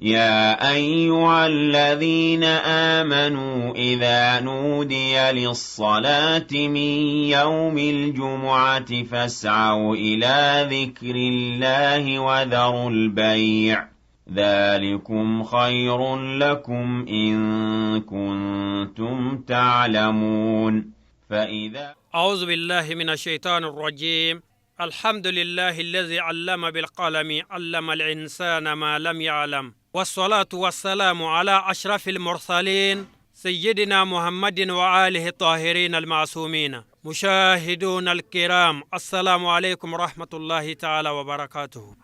يا أيها الذين آمنوا إذا نودي للصلاة من يوم الجمعة فاسعوا إلى ذكر الله وذروا البيع ذلكم خير لكم إن كنتم تعلمون. فإذا أعوذ بالله من الشيطان الرجيم. الحمد لله الذي علم بالقلم، علم الإنسان ما لم يعلم، والصلاة والسلام على أشرف المرسلين سيدنا محمد وآله الطاهرين المعصومين. مشاهدون الكرام، السلام عليكم ورحمة الله تعالى وبركاته.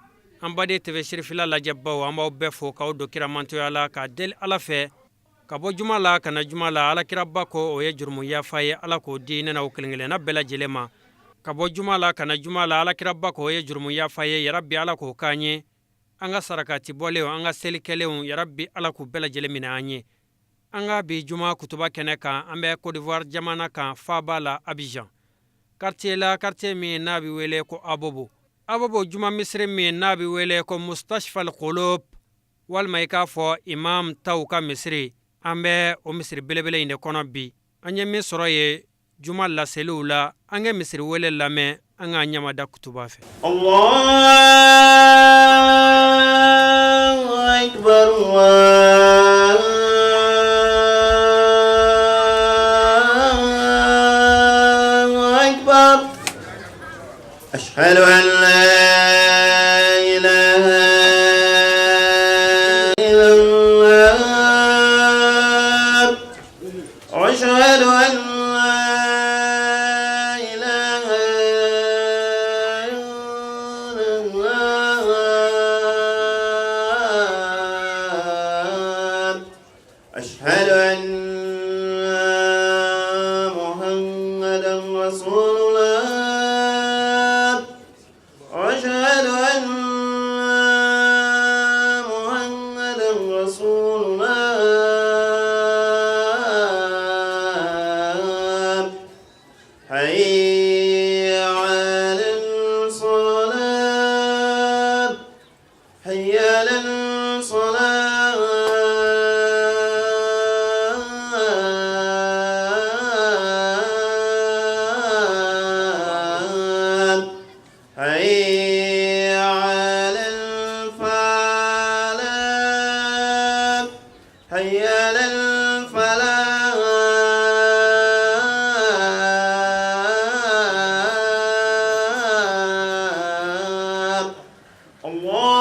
An baden TV Sirifila lajɛbaw, an b'aw bɛɛ fo k'aw don kiramantoya la, k'a deli Ala fɛ ka bɔ juma la ka na juma la. Alakiraba ko o ye jurumu yafa ye. Ala k'o di ne n'aw kelen kelenna bɛɛ lajɛlen ma. Ka bɔ juma la ka na juma la, Alakiraba ko o ye jurumu yafa ye. Yarabi, Ala k'o k'an ye. An ka sarakati bɔlenw, an ka selikɛlenw, yarabi, Ala k'u bɛɛ lajɛlen minɛ an ye. An ka bi juma kutuba kɛnɛ kan, an bɛ Côte d'Ivoire jamana kan, faaba la Abidjan, quartier la, quartier min n'a bɛ wele ko Abobo. Abobo juma misiri min n'a bɛ wele ko Mustashfal Qulub, walima i k'a fɔ imam taw ka misiri, an bɛ o misiri belebele in de kɔnɔ bi. An ye min sɔrɔ ye juma laseliw la, an ka misiri wele lamɛn, an k'an ɲamada kutuba fɛ. Allahu akbar, Allahu akbar, ashhadu an la ilaha illallah, ashhadu an la ilaha illallah, ashhadu anna muhammadan rasulullah, ashhadu anna muhammadan rasulullah, hayya ala salat, hayya ala salat, hayya ala falah, hayya ala falah. Allahu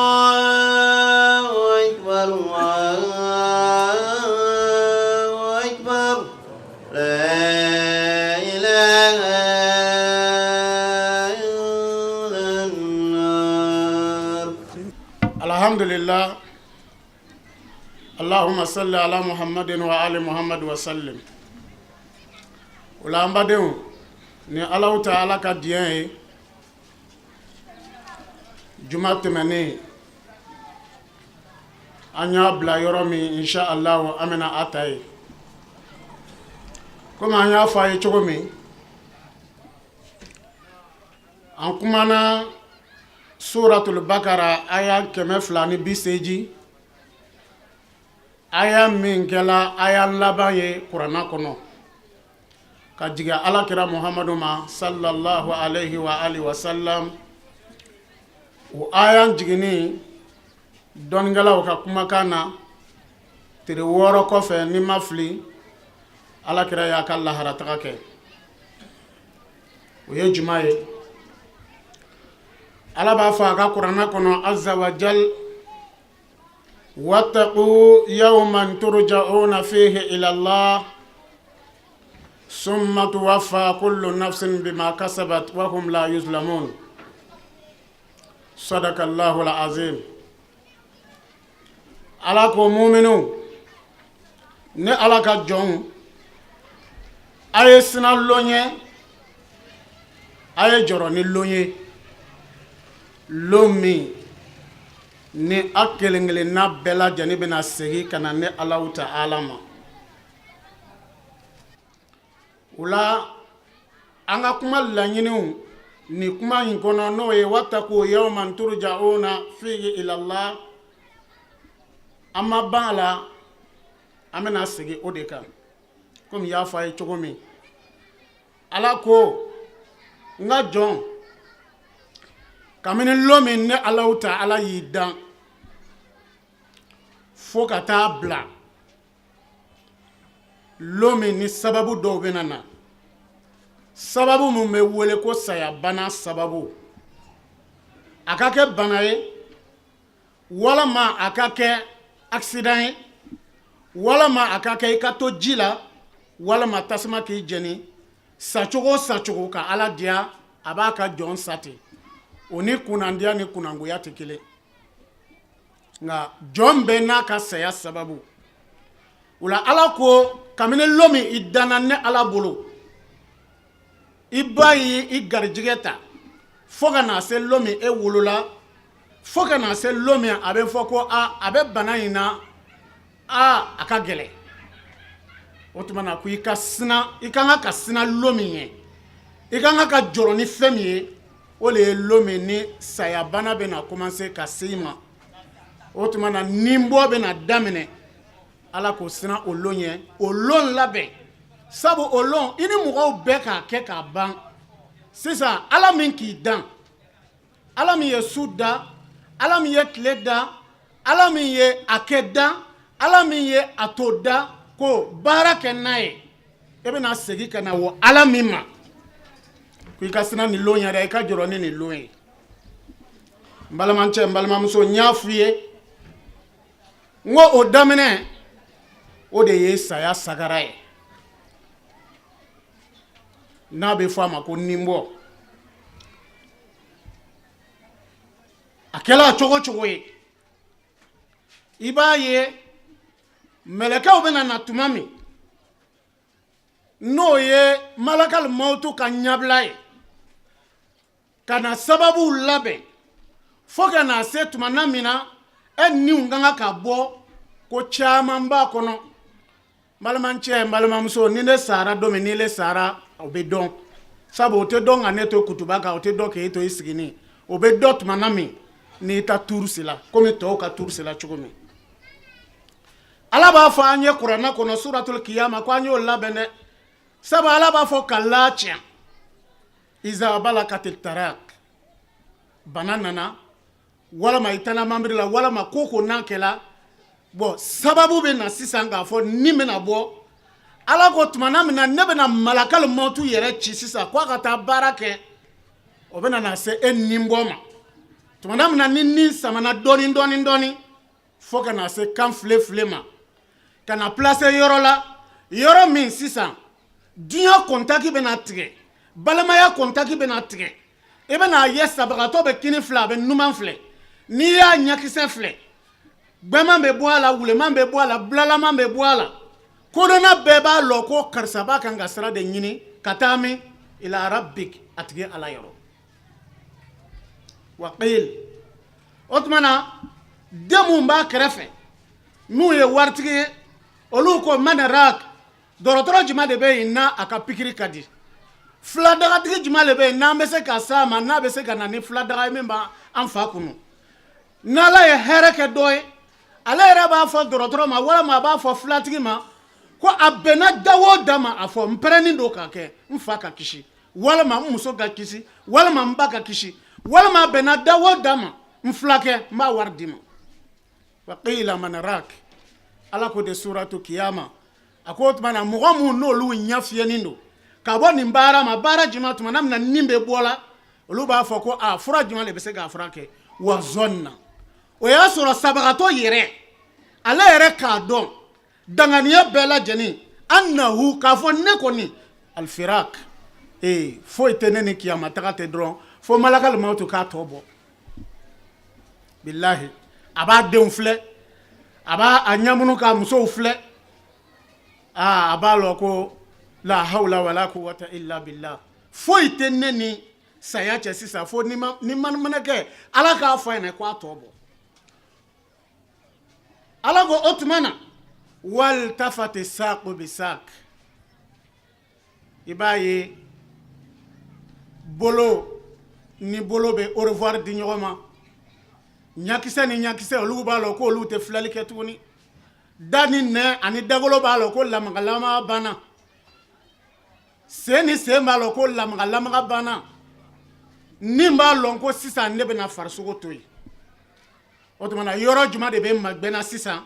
akbar, Allahu akbar, la ilaha illallah. Alhamdulillah, Allahumma salli ala Muhammadin wa ali Muhammad wa sallim. O la, an badenw, ni Alahu Taala ka diɲɛ ye, juma tɛmɛnen an y'a bila yɔrɔ min, insha Allah an bɛna a ta ye. Komi an y'a fɔ a ye cogo min, an kumana Suratul Bakara aya 280, aya min kɛla aya laban ye kuranna kɔnɔ ka jigin Alakira Muhamadu ma sallallahu alaihi wa alihi wa sallam. O aya jiginni, dɔnnikɛlaw ka kumakan na, tere 6 kɔfɛ, ni ma fili, Alakira y'a ka laharataga kɛ. O ye juma ye. Ala b'a fɔ a ka kuranna kɔnɔ azza wa jal: wattaqu yawman turja'una fihi ila Allah summa tuwaffa kullu nafsin bima kasabat wa hum la yuzlamun. Sadaqa Allahu al-azim. Ala ko: muminu, ne Ala ka jɔnw, a ye sina lon ye, a ye jɔrɔ ni lon ye, lon min ni a kelen kelenna bɛɛ lajɛlen bɛna segin ka na ne Alahu Taala ma. O la, an ka kuma laɲiniw nin kuma in kɔnɔ, n'o ye wattaqu yawman turja'una fihi ila Allah. An ma ban a la, an bɛna segin o de kan. Komi n y'a fɔ a ye cogo min, Ala ko n ka jɔn, kabini lon min ne Alahu taala y'i dan fo ka taa bila lon min ni sababu dɔw bɛna na, sababu min bɛ wele ko sayabana sababu, a ka kɛ bana ye walama a ka kɛ accident ye, walama a ka kɛ i ka to ji la, walama tasuma k'i jeni, sacogo o sacogo ka Ala diya, a b'a ka jɔn sa ten. O ni kunnandiya ni kunnangoya tɛ kelen, nka jɔn bɛɛ n'a ka saya sababu. O la Ala ko kabini lon min i danna ne Ala bolo, i ba y'i garijɛgɛ ta fo ka na se lon min e wolola, fo ka na se lon min a bɛ fɔ ko a a bɛ bana in na, a a ka gɛlɛn. O tuma na ko i ka sina, i ka kan ka sina lon min ye, i ka kan ka jɔrɔ ni fɛn min ye, o de ye lon min ni sayabana bɛna commencer ka se i ma. O tuma na ninbɔ bɛna daminɛ. Ala ko sina o lon ɲɛ, o lon labɛn, sabu o lon i ni mɔgɔw bɛɛ k'a kɛ k'a ban. Sisan Ala min k'i dan, Ala min ye su da, Ala min ye tile da, Ala min ye a kɛ da, Ala min ye a to da, ko baara kɛ n'a ye, e bɛna segin ka na o Ala min ma, ko i ka sina nin lon yɛrɛ, i ka jɔrɔ ni nin lon ye. N balimacɛ, n balimamuso, n y'a f'i ye n ko o daminɛ o de ye saya sagara ye, n'a bɛ fɔ a ma ko ninbɔ. A kɛla cogo cogo ye, i b'a ye mɛlɛkɛw bɛna na tuma min, n'o ye malakal mawutu ka ɲabila ye, ka na sababuw labɛn fo ka na se tuma na min na e niw ka kan ka bɔ, ko caman b'a kɔnɔ. N balimacɛ, n balimamuso, ni ne sara don min, ni ne sara, o bɛ dɔn, sabu o tɛ dɔn ka ne to kutuba kan, o tɛ dɔn k'e to i sigini. O bɛ dɔn tuma na min n'i ta tour sela, komi tɔw ka tour sela cogo min. Ala b'a fɔ an ye kuranɛ kɔnɔ, suratul kiyama, ko an y'o labɛn dɛ, sabu Ala b'a fɔ kala tiɲɛ iza balagati tarak, bana nana, walama i taara mambiri la, walama ko ko n'a kɛla, bɔn sababu bɛ na sisan k'a fɔ ni bɛna bɔ. Ala ko tuma na min na ne bɛna malakal mawutu yɛrɛ ci sisan ko a ka taa baara kɛ, o bɛna na se e ninbɔ ma tuma na min na ni nin samana dɔɔni dɔɔni dɔɔni fo ka na se kan file file ma, ka na placer yɔrɔ la, yɔrɔ min sisan diɲɛ kɔntaki bɛna tigɛ, balimaya kɔntaki bɛna tigɛ. I bɛna a ye sabagatɔ bɛ kini filɛ, a bɛ numan filɛ. N'i y'a ɲakisɛ filɛ, gbɛman bɛ bɔ a la, wuleman bɛ bɔ a la, bulalaman bɛ bɔ a la. Kodɔnna bɛɛ b'a lɔn ko karisa b'a kan ka sira de ɲini ka taa min ila rabbik, a tigi Ala yɔrɔ. Waqil o tuma na den mun b'a kɛrɛfɛ n'u ye waritigi ye, olu ko man rak, dɔgɔtɔrɔ jumɛn de bɛ yen n'a a ka pikiri ka di, filadagatigi jumɛn de bɛ yen n'an bɛ se ka s'a ma, n'a bɛ se ka na ni filadaga ye min b'an fa kunu. N'Ala ye hɛrɛ kɛ dɔ ye, ale yɛrɛ b'a fɔ dɔgɔtɔrɔ ma walama a b'a fɔ filatigi ma ko a bɛnna da o da ma, a fɔ n pɛrɛnnen don k'a kɛ n fa ka kisi, walama n muso ka kisi, walama n ba ka kisi, walama a bɛnna da o da ma, n filakɛ, n b'a wari d'i ma. Wa qila man rak, Ala ko de suratu kiyama, a ko o tuma na mɔgɔ minnu n'olu ɲɛ fiyɛnen don ka bɔ nin baara ma, baara jumɛn? Tuma na min na nin bɛ bɔ la, olu b'a fɔ ko a fura jumɛn de bɛ se k'a fura kɛ? Wa zɔnna, o y'a sɔrɔ sabagatɔ yɛrɛ, ale yɛrɛ k'a dɔn danganiya bɛɛ lajɛlen, annahu, k'a fɔ ne kɔni alfirak, ee foyi tɛ ne ni kiyama taga tɛ dɔrɔn fo malakal mawutu k'a tɔ bɔ. Bilahi, a b'a denw filɛ, a b'a a ɲamunu k'a musow filɛ, aa a b'a lɔn ko la hawla wala quwwata illa billah, foyi tɛ ne ni saya cɛ sisan fo ni ma ni mana kɛ Ala k'a fɔ a ɲɛna ko a tɔ bɔ. Ala ko o tuma na wal tafati saqu bisak, i b'a ye bolo ni bolo bɛ au revoir di ɲɔgɔn ma. Ɲakisɛ ni ɲakisɛ, olu b'a lɔn ko olu tɛ filɛli kɛ tuguni. Da ni nɛn ani dagolo b'a lɔn ko lamagalamaga banna. Sen ni sen b'a lɔn ko lamagalamaga banna. Ni b'a lɔn ko sisan ne bɛna farisogo to yen. O tuma na, yɔrɔ jumɛn de bɛ magbɛnna sisan?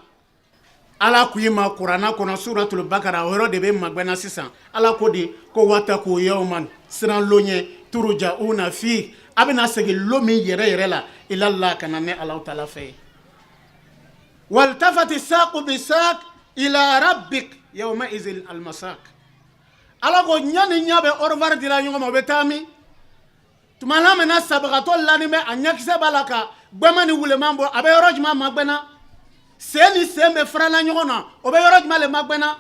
Ala ko i ma Kuranna kɔnɔ, Suratul Bakara, o yɔrɔ de bɛ magbɛnna sisan. Ala ko de ko wataku yawman, siran lon ɲɛ, turjauna fi, a bɛna segin lon min yɛrɛ yɛrɛ la, ilallah, ka na ne Alahu taala fɛ yen. Waltafati saqu bisak ila rabbik yawma izin almasak. Ala ko ɲa ni ɲa bɛ au revoir dila ɲɔgɔn ma, o bɛ taa min? Tuma la min na sabagatɔ lanin bɛ, a ɲakisɛ b'a la ka gbɛman ni wuleman bɔ, a bɛ yɔrɔ jumɛn magbɛnna? Sen ni sen bɛ farala ɲɔgɔn na, o bɛ yɔrɔ jumɛn le magbɛnna?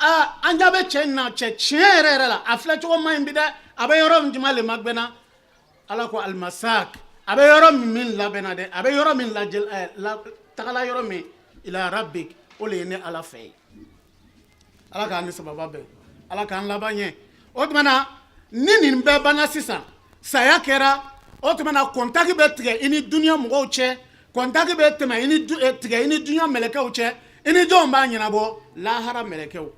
Aa, an ɲɛ bɛ cɛ in na, cɛ tiɲɛ yɛrɛ yɛrɛ la, a filɛ cogo man ɲi bi dɛ. A bɛ yɔrɔ jumɛn le magbɛnna? Ala ko almasak, a bɛ yɔrɔ min labɛnna dɛ, a bɛ yɔrɔ min lajɛ, tagala yɔrɔ min, ila rabbik, o le ye ne Ala fɛ ye. Ala k'an ni sababa bɛn, Ala k'an laban ɲɛ. O tuma na, ni nin bɛɛ banna sisan, saya kɛra, o tuma na kɔntaki bɛ tigɛ i ni dunuya mɔgɔw cɛ, kɔntaki bɛ tɛmɛ i ni tigɛ i ni dunuya mɛlɛkɛw cɛ. I ni jɔnw b'a ɲɛnabɔ? Lahara mɛlɛkɛw.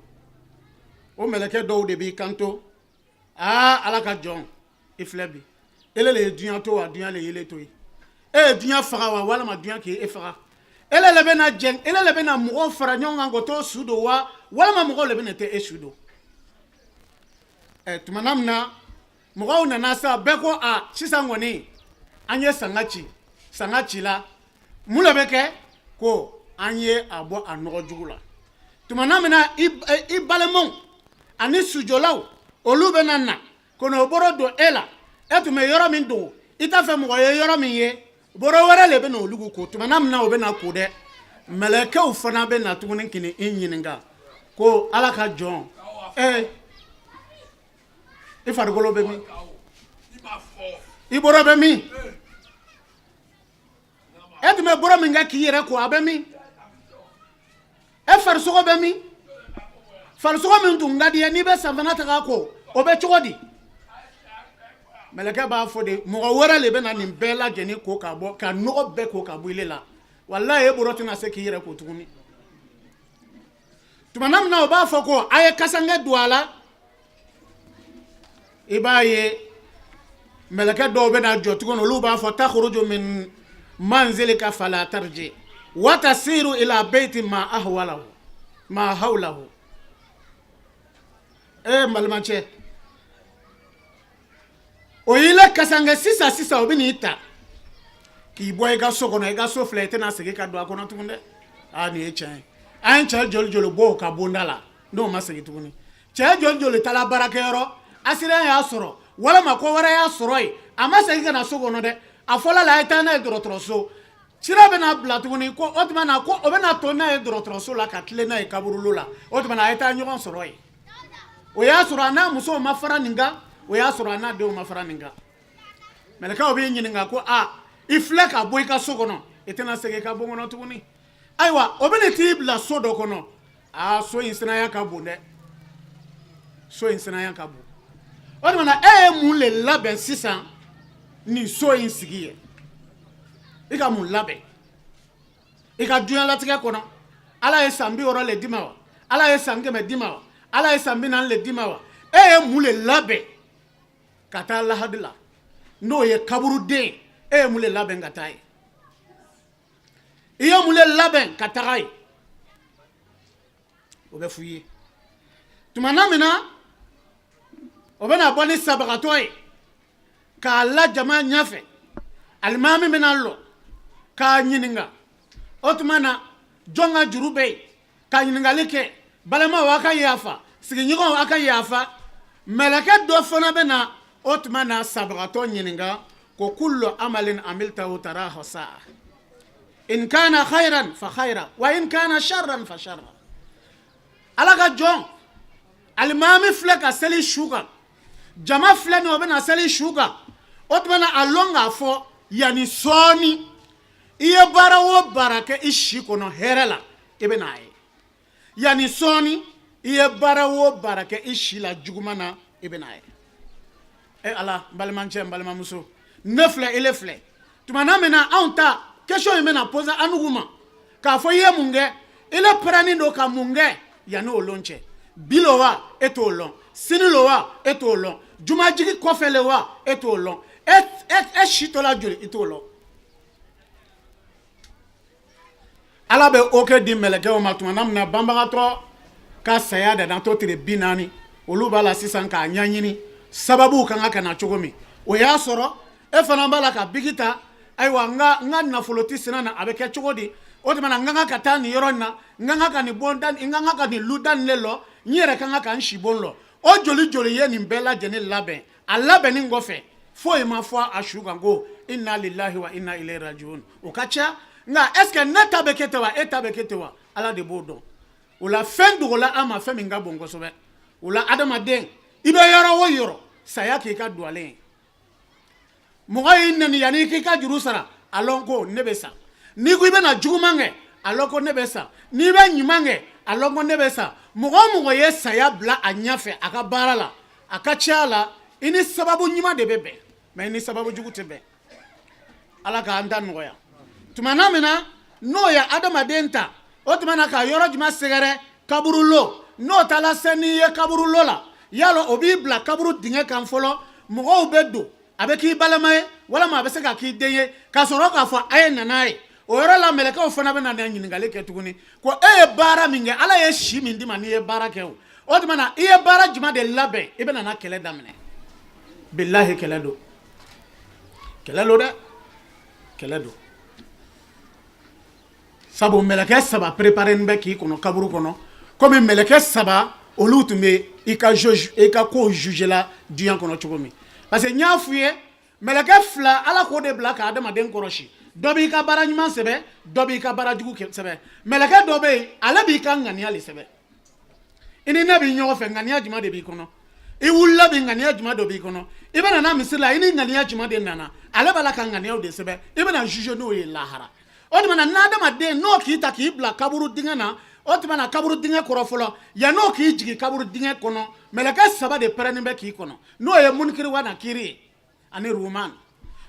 O mɛlɛkɛ dɔw de b'i kanto: aa, Ala ka jɔn, i filɛ bi, ele le ye dunya to wa, dunya le ye ele to ye? E ye dunya faga wa, walima dunya k'e faga? Ele le bɛna jɛn, ele le bɛna mɔgɔw fara ɲɔgɔn kan k'o t'o su don wa, walima mɔgɔw le bɛna tɛ e su don? Ɛ, tuma min na mɔgɔw nana sa, bɛɛ ko a sisan kɔni an ye sanga ci, sanga ci la, mun le bɛ kɛ? Ko an ye a bɔ a nɔgɔ jugu la. Tuma min na i balimaw ani sujɔlaw, olu bɛna na ka n'o bɔrɔ don e la, e tun bɛ yɔrɔ min dogo, i t'a fɛ mɔgɔ ye yɔrɔ min ye, bɔrɔ wɛrɛ le bɛ na olu ko. Tuma min na o bɛ na ko dɛ, mɛlɛkɛw fana bɛ na tuguni k'i ɲininka ko Ala ka jɔn, i farikolo bɛ min? I bɔrɔ bɛ min? E tun bɛ bɔrɔ min kɛ k'i yɛrɛ ko, a bɛ min? E farisogo bɛ min? Farisogo min tun ka di ye, n'i bɛ safinɛ ta k'a ko, o bɛ cogo di? Mɛlɛkɛ b'a fɔ de, mɔgɔ wɛrɛ de bɛ na nin bɛɛ lajɛlen ko ka bɔ, ka nɔgɔ bɛɛ ko ka bɔ ile la. Walayi, e bɔrɔ tɛna se k'i yɛrɛ ko tuguni. Tuma min na o b'a fɔ ko a ye kasange don a la, i b'a ye mɛlɛkɛ dɔw bɛ na jɔ tuguni, olu b'a fɔ takhruju min manzilika fala tarji wa tasiru ila beyti ma ahwalahu ma hawlahu. E n balimacɛ, o y'i la kasange sisan sisan, o bɛ n'i ta k'i bɔ i ka so kɔnɔ. I ka so filɛ, i tɛna segin ka don a kɔnɔ tugun dɛ. Aa, nin ye tiɲɛ ye. An ye cɛ joli joli bɔ o ka bonda la n'o ma segin tuguni? Cɛ joli joli taara baarakɛyɔrɔ, accident y'a sɔrɔ walima ko wɛrɛ y'a sɔrɔ yen, a ma segin ka na so kɔnɔ dɛ? A fɔlɔ la, a ye taa n'a ye dɔgɔtɔrɔso, sira bɛna bila tuguni ko o tuma na ko o bɛna to n'a ye dɔgɔtɔrɔso la ka tilen n'a ye kaburulo la. O tuma na a ye taa ɲɔgɔn sɔrɔ yen. O y'a sɔrɔ a n'a musow ma fara nin kan, o y'a sɔrɔ a n'a denw ma fara nin kan. Mɛlɛkɛw b'i ɲininka ko a i filɛ ka bɔ i ka so kɔnɔ, i tɛna segin i ka bon kɔnɔ tuguni. Ayiwa, o bɛna t'i bila so dɔ kɔnɔ. Aa, so in sinaya ka bon dɛ, so in sinaya ka bon. O tuma na, e ye mun le labɛn sisan nin so in sigi ye? I ka mun labɛn i ka dunyalatigɛ kɔnɔ? Ala ye san 60 le d'i ma wa, Ala ye san 100 d'i ma wa, Ala ye san 40 le d'i ma wa, e ye mun le labɛn ka taa lahadi la, n'o ye kaburuden? E ye mun le labɛn ka taa ye? I ye mun le labɛn ka taga ye? O bɛ f'u ye tuma na min na o bɛna bɔ ni sabagatɔ ye k'a la jama ɲɛfɛ, alimami bɛna lɔ k'a ɲininka. O tuma na, jɔn ka juru bɛ yen? Ka ɲininkali kɛ. Balimaw, a ka yafa. Sigiɲɔgɔnw, a ka yafa. Mɛlɛkɛ dɔ fana bɛ na, o tuma na sabagatɔ ɲininka ko kullu amalin amiltahu tarahu saa in kana khairan fa khaira wa in kana sharran fa sharra. Ala ka jɔn, alimami filɛ ka seli su kan, jama filɛ nin, o bɛna seli su kan. O tuma na, a lɔn k'a fɔ yanni sɔɔni, i ye baara o baara kɛ i si kɔnɔ hɛrɛ la, i bɛ n'a ye. Yanni sɔɔni, i ye baara o baara kɛ i si la juguman na, i bɛ n'a ye. E Ala, n balimacɛ, n balimamuso, ne filɛ, ele filɛ, tuma na min na anw ta Question in bɛna poser anugu ma k'a fɔ i ye mun kɛ, i le pɛrɛnnen don ka mun kɛ yanni o lon cɛ. Bi lo wa, e t'o lɔn. Sini lo wa, e t'o lɔn. Jumajigi kɔfɛ le wa, e t'o lɔn. E si tɔla joli, i t'o lɔn. Ala bɛ ok di mɛlɛkɛw ma tuma min na banbagatɔ ka saya danatɔ tile 40, olu b'a la sisan k'a ɲɛɲini sababuw kan ka na cogo min. O y'a sɔrɔ e fana b'a la ka biki ta. Ayiwa, n ka nafolo tɛ sina na, a bɛ kɛ cogo di? O tuma na n ka kan ka taa nin yɔrɔ in na, n ka kan ka nin bonda, n ka kan ka nin luda nin de lɔ, n yɛrɛ ka kan ka n sibon lɔ. O joli joli ye nin bɛɛ lajɛlen labɛn? A labɛnnin kɔfɛ, foyi ma fɔ a su kan ko inna lillahi wa inna ilayhi rajiun. O ka ca. Nka est ce que ne ta bɛ kɛ ten wa, e ta bɛ kɛ ten wa? Ala de b'o dɔn. O la, fɛn dogola an ma, fɛn min ka bon kosɛbɛ. O la, adamaden, i bɛ yɔrɔ o yɔrɔ, saya k'i ka duwalen ye. Mɔgɔ y'i nɛni, yanni k'i ka juru sara, a lɔn ko ne bɛ sa. N'i ko i bɛna juguman kɛ, a lɔn ko ne bɛ sa. N'i bɛ ɲuman kɛ, a lɔn ko ne bɛ sa. Mɔgɔ o mɔgɔ ye saya bila a ɲɛfɛ a ka baara la, a ka ca la i ni sababu ɲuman de bɛ bɛn, mais i ni sababu jugu tɛ bɛn. Ala k'an ta nɔgɔya. Tuma na min na n'o ye adamaden ta, o tuma na ka yɔrɔ jumɛn sɛgɛrɛ? Kaburulo. N'o taara se n'i ye kaburulo la, yala o b'i bila kaburu dingɛ kan fɔlɔ, mɔgɔw bɛ don, a bɛ k'i balima ye walima a bɛ se ka k'i den ye, ka sɔrɔ k'a fɔ a ye na n'a ye. O yɔrɔ la, mɛlɛkɛw fana bɛ na ɲininkali kɛ tuguni ko e ye baara min kɛ, Ala ye si min d'i ma n'i ye baara kɛ, o tuma na i ye baara jumɛn de labɛn? I bɛna na kɛlɛ daminɛ. Bilahi, kɛlɛ don, kɛlɛ don dɛ, kɛlɛ don. Sabu mɛlɛkɛ saba préparé bɛ k'i kɔnɔ kaburu kɔnɔ, komi mɛlɛkɛ saba olu tun bɛ i ka kow juger la diɲɛ kɔnɔ cogo min. Parce que n y'a f'u ye, mɛlɛkɛ fila, Ala k'o de bila ka adamaden kɔrɔsi. Dɔ b'i ka baara ɲuman sɛbɛn, dɔ b'i ka baara jugu sɛbɛn. Mɛlɛkɛ dɔ bɛ yen, ale b'i ka ŋaniya de sɛbɛn. I ni ne bɛ ɲɔgɔn fɛ, ŋaniya jumɛn de b'i kɔnɔ? I wulila bi, ŋaniya jumɛn dɔ b'i kɔnɔ? I bɛna na misiri la, i ni ŋaniya jumɛn de nana? Ale b'a la ka ŋaniyaw de sɛbɛn. I bɛna juger n'o ye lahara. O tuma na, n'adamaden n'o k'i ta k'i bila kaburu dingɛ na, o tuma na kaburu dingɛ kɔrɔ fɔlɔ, yann'o k'i jigin kaburu dingɛ kɔnɔ, mɛlɛkɛ saba de pɛrɛnnen bɛ k'i kɔnɔ, n'o ye munkiri wa nakiri ye ani ruman.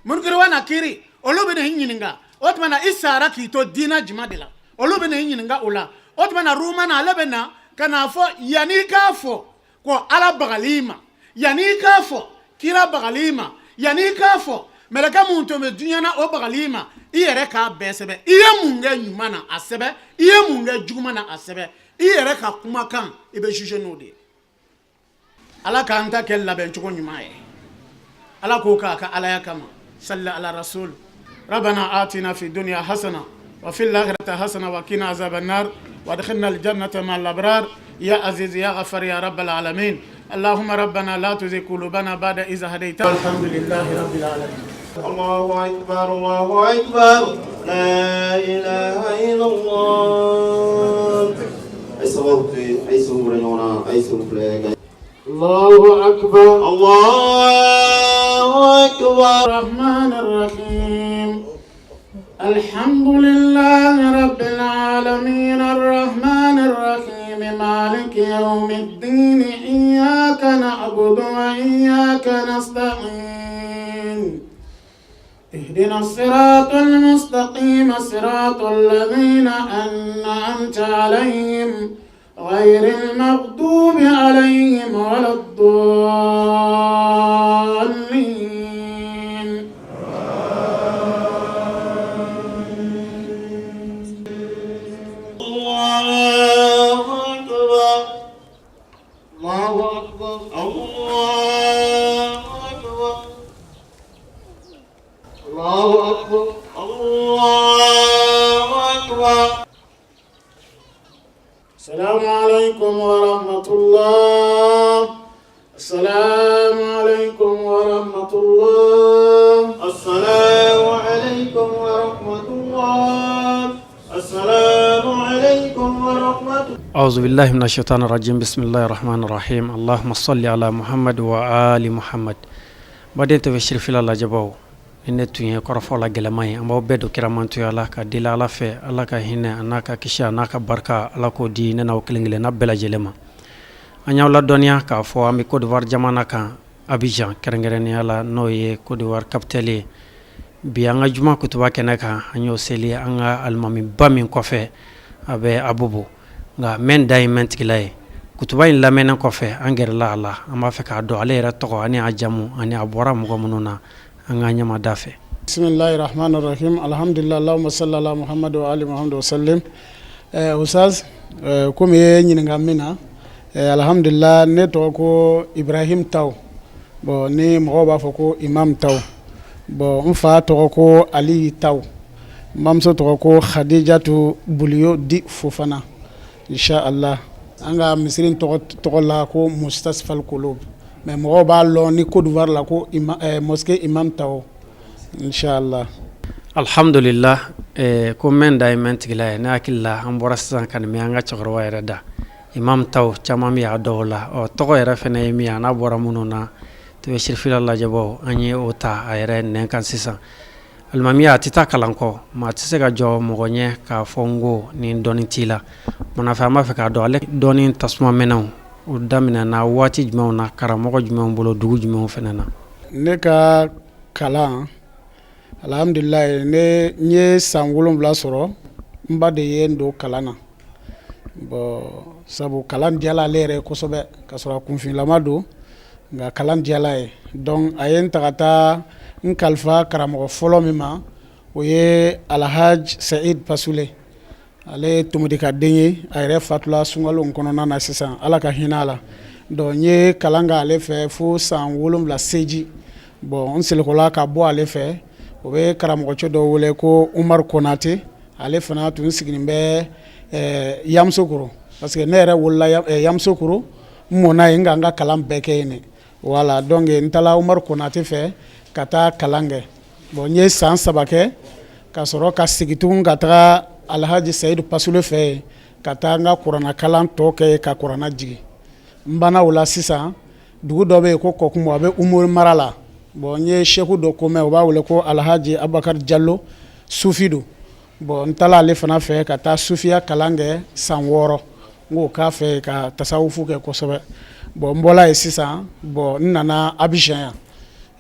Munkiri wa nakiri, olu bɛ i ɲininka, o tuma na i sara k'i to diinɛ jumɛn de la, olu bɛ i ɲininka o la. O tuma na ruman, ale bɛ na ka n'a fɔ, yanni i k'a fɔ ko Ala bagal'i ma, yanni i k'a fɔ kira bagal'i ma, yanni i k'a fɔ mɛlɛkɛ mun tun bɛ diɲɛ na o bagal'i ma, i yɛrɛ k'a bɛɛ sɛbɛn. I ye mun kɛ ɲuman na, a sɛbɛn. I ye mun kɛ juguman na, a sɛbɛn. I yɛrɛ ka kumakan, i bɛ juger n'o de ye. Ala k'an ta kɛ labɛncogo ɲuman ye. Ala k'o k'a ka alaya kama. Salli ala rasul. Rabbana atina fi dunya hasana wa fil akhirati hasana wa qina azaban nar wa adkhilna al jannata ma'al abrar ya aziz ya ghafar ya rabbal alamin. Allahumma rabbana la tuzigh qulubana ba'da idh hadaytana. Alhamdulillahi rabbil alamin. Allahu akbar, Allahu akbar, la ilaha illallah. Ay sababu ay sababu ɲɔgɔn na, ay sababu filɛ. Allahu akbar. Allahu akbar. الرحمن الرحيم. الحمد لله رب العالمين الرحمن الرحيم مالك يوم الدين إياك نعبد وإياك نستعين اهدنا الصراط المستقيم صراط الذين أنعمت عليهم غير المغضوب عليهم ولا الضالين. الله أكبر. الله أكبر. الله أكبر. الله أكبر. الله أكبر. السلام عليكم ورحمة الله. السلام عليكم ورحمة الله. السلام عليكم ورحمة الله. السلام عليكم ورحمة أعوذ بالله من الشيطان الرجيم. بسم الله الرحمن الرحيم. اللهم صل على محمد وآل محمد. Baden tɛ sirifila lajɛbaw, ni ne tun ye kɔrɔfɔ la gɛlɛman ye, an b'aw bɛɛ don kiramantoya la ka deli Ala fɛ, Ala ka hinɛ a n'a ka kisi a n'a ka barika, Ala k'o di ne n'aw kelen kelenna bɛɛ lajɛlen ma. An y'aw ladɔnniya k'a fɔ an bɛ Côte d'Ivoire jamana kan, Abidjan kɛrɛnkɛrɛnnenya la, n'o ye Côte d'Ivoire capitale ye. Bi an ka juma kutuba kɛnɛ kan, an y'o seli an ka alimamiba min kɔfɛ, a bɛ Abobo. Nka mɛn da ye mɛn tigila ye. Kutuba in lamɛnnen kɔfɛ, an gɛrɛla a la, an b'a fɛ k'a dɔn ale yɛrɛ tɔgɔ ani a jamu ani a bɔra mɔgɔ minnu na. An ka ɲɛmada fɛ. Bisimilahi rahmani rahim, alhamdulillah, allahumma salli ala Muhammad wa ali Muhammad wa sallim. Ustaz, komi i ye ɲininka min na, alhamdulillah, ne tɔgɔ ko Ibrahim Taw. Bon, ni mɔgɔw b'a fɔ ko Imam Taw. Bon, n fa tɔgɔ ko Ali Taw, n bamuso tɔgɔ ko Khadijatu Buliyo di Fofana, inshallah. An ka misiri tɔgɔ la ko Mustasfal Kolob, mais mɔgɔw b'a lɔn ni Côte d'Ivoire la ko mosquée Imam Taw, inshallah. Alhamdulillah, ko mɛn da ye mɛn tigila ye. Ne hakili la, an bɔra sisan ka nin mɛn an ka cɛkɔrɔba yɛrɛ da, Imam Taw. Caman bɛ a dɔw la. Ɔ, tɔgɔ yɛrɛ fana ye min ye, a n'a bɔra minnu na, TV Sirifila lajɛbaw, an ye o ta a yɛrɛ nɛn kan sisan. Alimamiya a tɛ taa kalan kɔ. Maa tɛ se ka jɔ mɔgɔ ɲɛ k'a fɔ n ko ni dɔnni t'i la. Munna fɛ, an b'a fɛ k'a dɔn ale dɔnni tasuma mɛnɛw o daminɛna waati jumɛnw na, karamɔgɔ jumɛnw bolo, dugu jumɛnw fana na? Ne ka kalan, alhamdulilayi, ne n ye san 7 sɔrɔ. N ba de ye n don kalan na. Bon, sabu kalan diyala ale yɛrɛ ye kosɛbɛ, ka sɔrɔ a kunfinlama don, nka kalan diyala ye. Donc a ye n ta ka taa n kalifa karamɔgɔ fɔlɔ min ma, o ye Alhaj Said Pasule. Ale ye Tomodika den ye. A yɛrɛ fatula sunkalo kɔnɔna na sisan, Ala ka hinɛ a la. Donc n ye kalan kɛ ale fɛ fo san 7 seji. Bon, n selikola ka bɔ ale fɛ, o bɛ karamɔgɔcɛ dɔ wele ko Umaru Konate. Ale fana tun sigilen bɛ Yamusokoro, parce que ne yɛrɛ wolola Yamusokoro, n mɔna yen, nka n ka kalan bɛɛ kɛ yen. Voilà, donc n taara Umaru Konate fɛ ka taa kalan kɛ. Bon, n ye san 3 kɛ ka sɔrɔ ka segin tugun ka taga Alhaji Sayidu Pasule fɛ yen, ka taa n ka kuranna kalan tɔ kɛ, ka kuranna jigin. N banna o la sisan, dugu dɔ bɛ yen ko Kɔkunbo, a bɛ Umori mara la. Bon, n ye seku dɔ ko mɛn, u b'a wele ko Alhaji Abubakari Jalo, sufi don. Bon, n taara ale fana fɛ ka taa sufiya kalan kɛ san 6. N k'o k'a fɛ ka tasawufu kɛ kosɛbɛ. Bon, n bɔla yen sisan. Bon, n nana Abijan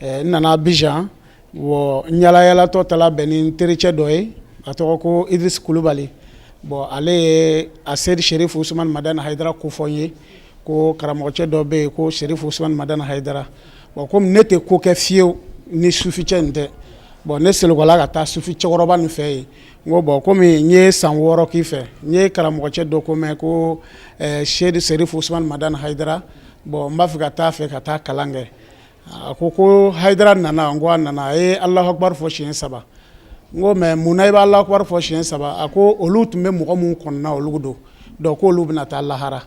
yan. N nana Abijan. Bon, n yalayalatɔ taara bɛn ni n tericɛ dɔ ye, a tɔgɔ ko Idris Kulubali. Bon, ale ye a Seyidi Sherifu Usumani Madani Hayidara kofɔ n ye, ko karamɔgɔcɛ dɔ bɛ yen ko Sherifu Usumani Madani Hayidara. Bon, komi ne tɛ ko kɛ fiyewu ni suficɛ in tɛ, bon, ne selikɔla ka taa sufi cɛkɔrɔba nin fɛ yen. N ko bon, komi n ye san 6 k'i fɛ, n ye karamɔgɔcɛ dɔ ko mɛn ko Seyidi Sherifu Usumani Madani Hayidara. Bon, n b'a fɛ ka taa fɛ ka taa kalan kɛ. A ko ko Hayidara nana? N ko a nana. A ye Alahu akubaru fɔ siɲɛ 3. N ko mais mun na i bɛ Alahu akubaru fɔ siɲɛ 3? A ko olu tun bɛ mɔgɔ minnu kɔnɔna, olu don, donc k'olu bɛna taa lahara.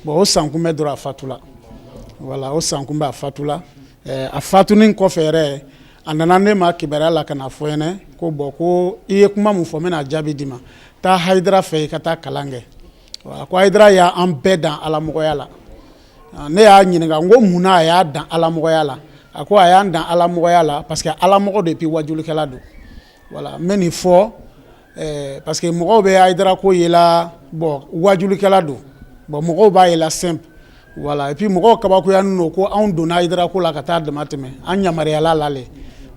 Bon, o san kunbɛ dɔrɔn, a fatula. Voilà, o san kunbɛ, a fatula. A fatunin kɔfɛ yɛrɛ, a nana ne ma kibaruya la ka na fɔ ɲɛna ko bon, ko i ye kuma min fɔ, n bɛna jaabi d'i ma. Taa Hayidara fɛ i ka taa kalan kɛ. A ko Hayidara y'an bɛɛ dan alamɔgɔya la. Ne y'a ɲininka, n ko mun na a y'a dan alamɔgɔya la? A ko a y'an dan alamɔgɔya la parce que alamɔgɔ de puis wajulikɛla don. Voilà, n bɛ nin fɔ parce que mɔgɔw bɛ Hayidara ko yela. Bon, wajulikɛla don. Bon, mɔgɔw b'a yela simple. Voilà, et puis mɔgɔw kabakoyanin don ko anw donna Hayidara ko la ka taa dama tɛmɛ, an yamaruyala la le.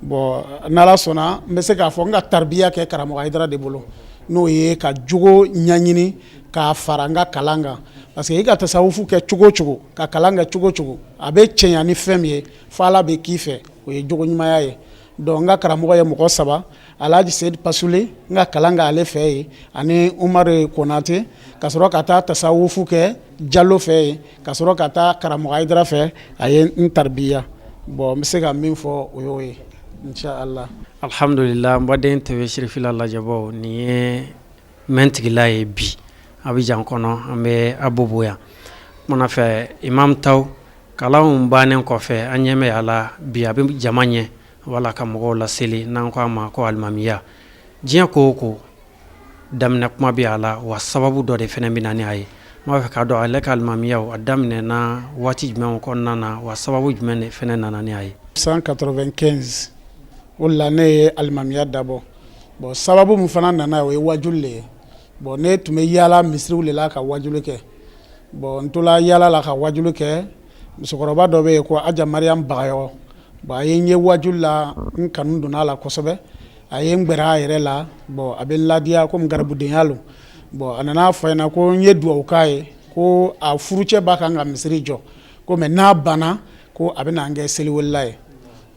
Bon, n'Ala sɔnna, n bɛ se k'a fɔ n ka taribiya kɛ karamɔgɔ Hayidara de bolo, n'o ye ka jogo ɲɛɲini k'a fara n ka kalan kan, parce que i ka tasawufu kɛ cogo o cogo, ka kalan kɛ cogo o cogo, a bɛ cɛɲa ni fɛn min ye fo Ala bɛ k'i fɛ, o ye jogo ɲumanya ye. Donc n ka karamɔgɔ ye mɔgɔ 3: Alhaji Seyidi Pasule, n ka kalan kɛ ale fɛ yen, ani Umaru Konate, ka sɔrɔ ka taa tasawufu kɛ Jalo fɛ yen, ka sɔrɔ ka taa karamɔgɔ Hayidara fɛ, a ye n taribiya. Bon, n bɛ se ka min fɔ, o y'o ye, inshallah. Alhamdulillah, n baden TV Sirifila lajɛbaw, nin ye mɛn tigila ye bi Abijan kɔnɔ, an bɛ Abobo yan. Kumana fɛ, Imam Taw, kalanw bannen kɔfɛ, an ɲɛ bɛ a la bi, a bɛ jama ɲɛ wala ka mɔgɔw laseli, n'an ko a ma ko alimamiya. Diɲɛ ko o ko daminɛ kuma bɛ a la, wa sababu dɔ de fana bɛ na ni a ye. N b'a fɛ k'a dɔn ale ka alimamiyaw a daminɛna waati jumɛn kɔnɔna na, wa sababu jumɛn de fana nana ni a ye? 195, o la ne ye alimamiya dabɔ. Bon, sababu min fana nana, o ye wajuli le ye. Bon, ne tun bɛ yaala misiriw de la ka wajuli kɛ. Bon, n tola yaala la ka wajuli kɛ. Musokɔrɔba dɔ bɛ yen ko Aja Mariam Bagayɔgɔ. Bon, a ye n ye wajuli la, n kanu donna a la kosɛbɛ. A ye n gbɛrɛ a yɛrɛ la. Bon, a bɛ n ladiya komi garibudenya lo. Bon, a nana fɔ n ɲɛna ko n ye duwawu k'a ye, ko a furucɛ b'a kan ka misiri jɔ, ko mais n'a banna, ko a bɛna n kɛ seliwelela ye.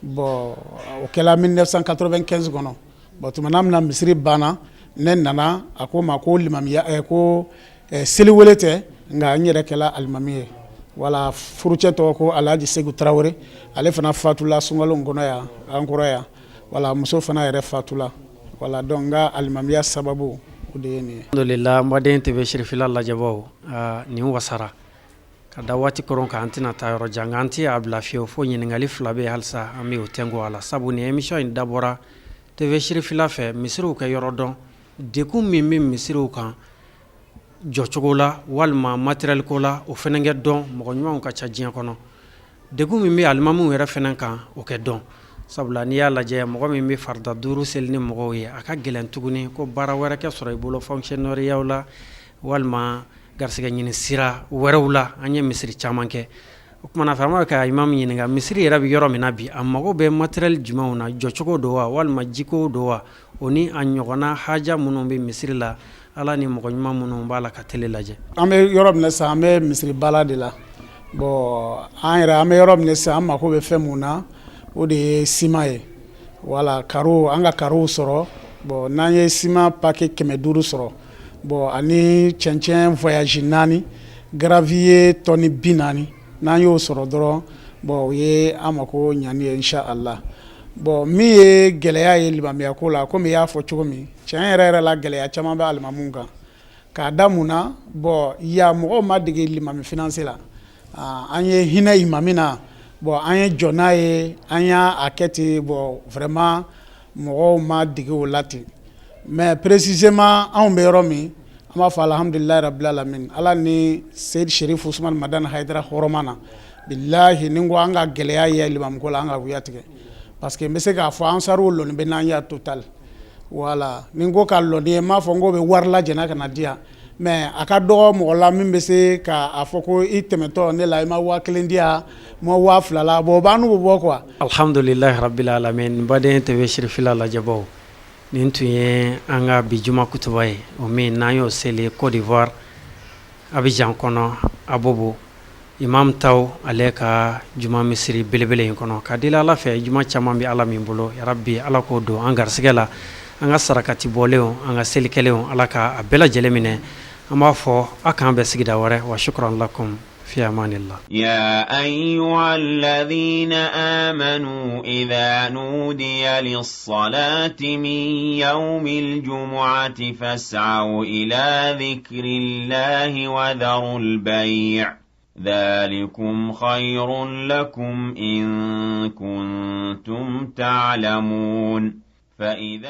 Bon, o kɛla 1995 kɔnɔ. Bon, tuma min na misiri banna, ne nana, a ko ma ko limamiya, ko seliwele tɛ, nka n yɛrɛ kɛla alimami ye. Wala furucɛ tɔgɔ ko Alhaji Segu Tarawele, ale fana fatula sunkalo in kɔnɔ yan, an kɔrɔ yan. Wala muso fana yɛrɛ fatula. Wala, donc n ka alimamiya sababu, o de ye nin ye. Alhamdulillah, n baden TV Sirifila lajɛbaw, nin wasara ka da waati koron kan. An tɛna taa yɔrɔ jan, nka an tɛ a bila fiyewu fo ɲininkali fila bɛ halisa, an bɛ o tɛnku a la, sabu nin émission in dabɔra TV Sirifila fɛ misiriw kɛ yɔrɔ dɔn, dekun min bɛ misiriw kan jɔcogo la walima matériel ko la, o fana kɛ dɔn. Mɔgɔ ɲumanw ka ca diɲɛ kɔnɔ. Degun min bɛ alimamuw yɛrɛ fana kan, o kɛ dɔn, sabula n'i y'a lajɛ, mɔgɔ min bɛ farida duuru seli ni mɔgɔw ye, a ka gɛlɛn tuguni ko baara wɛrɛ kɛ sɔrɔ i bolo fonctionnaire la walima garisɛgɛ ɲini sira wɛrɛw la. An ye misiri caman kɛ. O kumana fɛ, an b'a ka imam ɲininka, misiri yɛrɛ bɛ yɔrɔ min na bi, a mago bɛ matériel jumɛnw na? Jɔcogo don wa, walima jiko don wa, o ni a ɲɔgɔnna haja minnu bɛ misiri la, Ala ni mɔgɔ ɲuman minnu b'a la ka télé lajɛ. An bɛ yɔrɔ min na sisan, an bɛ misiriba de la. Bon, an yɛrɛ, an bɛ yɔrɔ min na sisan, an mako bɛ fɛn mun na, o de ye siman ye. Wala carreau, an ka carreau sɔrɔ. Bon, n'an ye siman paquet 500 sɔrɔ, bon, ani cɛncɛn voyage naani, gravier tonne 40, n'an y'o sɔrɔ dɔrɔn, bon, o ye an mako ɲani ye, inshallah. Bon, min ye gɛlɛya ye limamiya ko la, komi i y'a fɔ cogo min, tiɲɛ yɛrɛ yɛrɛ la, gɛlɛya caman bɛ alimamuw kan. K'a da mun na? Bon, yan mɔgɔw ma dege limami finance la. An ye hinɛ imami na. Bon, an ye jɔ n'a ye, an y'a a kɛ ten. Bon, vraiment, mɔgɔw ma dege o la ten. Mais précisément, anw bɛ yɔrɔ min, an b'a fɔ alhamdulilayi rabil alamin, Ala ni Seyid Sherif Usman Madani Hayidara hɔrɔma na. Bilahi, ni n ko an ka gɛlɛya ye limamiko la, an ka wuya tigɛ, parce que n bɛ se k'a fɔ ansariw lɔni bɛ n'an ya total. Wala ni n ko ka lɔni ye, n m'a fɔ n ko bɛ wari lajɛna ka na di yan, mais a ka dɔgɔ mɔgɔ la min bɛ se k'a fɔ ko i tɛmɛtɔ ne la, i ma 1000 di yan, ma 2000 la. Bon, o b'an n'u bɛ bɔ quoi. Alhamdulilayi rabil alamin. Baden TV Sirifila lajɛbaw, nin tun ye an ka bi juma kutuba ye, o min n'an y'o seli Côte d'Ivoire, Abidjan kɔnɔ, Abobo, Imam Taw ale ka juma misiri belebele in kɔnɔ. Ka deli Ala fɛ, juma caman bɛ Ala min bolo, yarabi Ala k'o don an garisɛgɛ la. An ka sarakati bɔlenw, an ka selikɛlenw, Ala ka a bɛɛ lajɛlen minɛ. An b'a fɔ a k'an bɛn sigida wɛrɛ. Wa shukran lakum, fi amanillah. يا أيها الذين آمنوا إذا نودي للصلاة من يوم الجمعة فاسعوا إلى ذكر الله وذروا البيع ذلكم خير لكم إن كنتم تعلمون فإذا